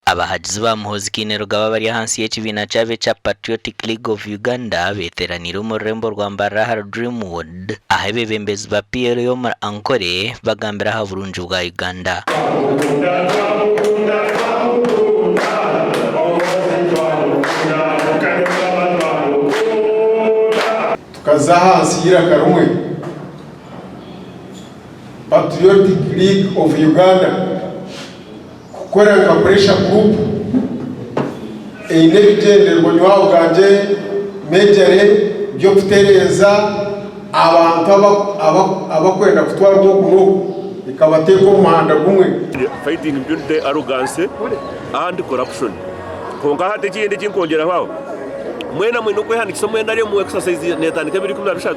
Abahagizi ba Muhoozi Kainerugaba abari ahansi y'ekibiina kyabo ekya Patriotic League of Uganda beeteraniire omu rurembo rwa Mbarara ahari Dreamwood ahu abeebembezi ba PLU omuri Ankole bagambire aha burungi bwa Uganda. Tukaza ahansi y'eiraka rimwe, Patriotic League of Uganda. Kukora nka pressure group eine ebigyendererwa nyowe ahabwangye majorly by'okutereeza abantu abakwenda kutwarwa oku n'oku ekabateeka omu muhanda gumwe. Fighting impunity, arrogance and corruption. Kwonka hati ekindi eki nkwongyeraho aho, mwena mwine okwehandiikisa omu NRM exercise neetandika 2023,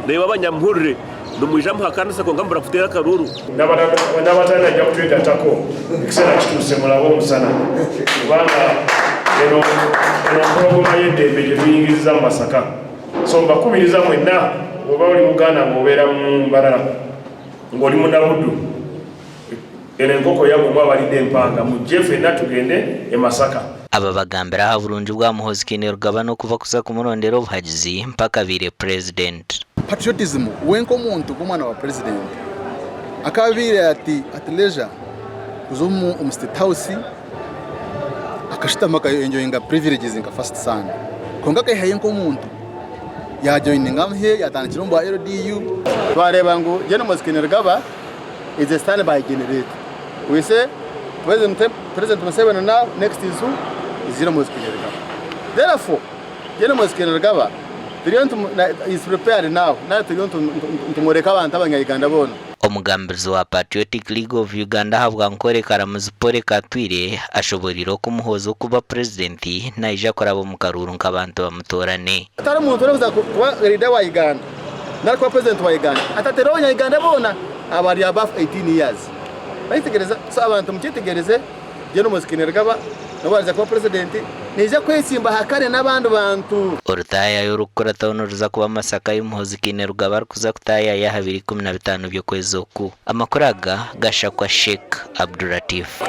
naimwe abanyamuhurire. Nimwija muhakanise kwonka mubura kuteera akaruuru. N'abatanaija kutwegatako ekiseera kituuse murabe omusana kubanga eno eno mpologoma y'eddembe gye tuyingizza mu Masaka so mbakubiriza mwenna bw'oba oli Muganda ng'obeera mu Mbarara ng'oli Munabuddu eno enkoko yammwe mwe abalidde empanga mujje ffenna tugende e Masaka. Aba bagambire aha burungi bwa Muhoozi Kainerugaba n'okuba kuza kumurondera obuhagizi mpaka abaire Purezidenti. Patriotism we nk'omuntu nk'omwana wa president akaba abaire ati at leisure kuza omu state house akashutama aka enjoyinga privileges nka first son kwonka akehayo nk'omuntu ya joininga amahe yatandikira omu bwa LDU. Twareeba ngu Gen Muhoozi Kainerugaba is a stand by generator we say president Museveni now next is who is Gen Muhoozi Kainerugaba therefore Gen Muhoozi Kainerugaba turiyo is prepared now now turiyo nitumworeka abantu abanya Uganda boona. Omugambirizi wa Patriotic League of Uganda ahabwa Nkore Karamuzi Polly Katwire ashoboreire oku Muhoozi okuba Purezidenti naija kuraba omu karuuru nk'abantu bamutoorane. Tihariho muntu orikuza kuba leader wa Uganda nari kuba president wa Uganda atatereho abanya Uganda boona abari above 18 years. Noyetegyereza? So abantu mukyetegyereze Gen Muhoozi Kainerugaba nobu ariza kuba president naija kwetsimba ahakare n'abandi bantu. Orutaayaayo orikukurataho niruza kuba Masaka ahi Muhoozi Kainerugaba arikuza kutaayaaya aha biro 15 by'okwezi oku. Amakuru aga gashakwa Sheikh Abdulatif.